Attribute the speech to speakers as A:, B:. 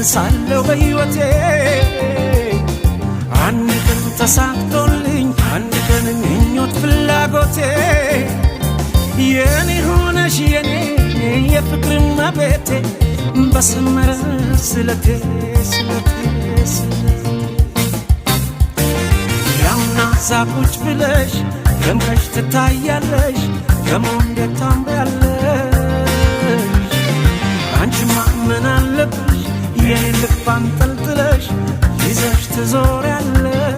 A: ሳለው በሕይወቴ አንድ ቀን ተሳክቶልኝ፣ አንድ ቀን ምኞት ፍላጎቴ የኔ ሆነሽ የኔ የፍቅር እመቤቴ፣ በሰመረ ስለቴ ስለቴ ስለቴ። ያውና እዛ ቁጭ ብለሽ ደምቀሽ ትታያለሽ፣ ደሞ እንዴት ታምሪያለሽ! አንቺማ ምን አለብሽ የኔን ልብ አንጠልጥለሽ ይዘሽ ትዞሪያለሽ።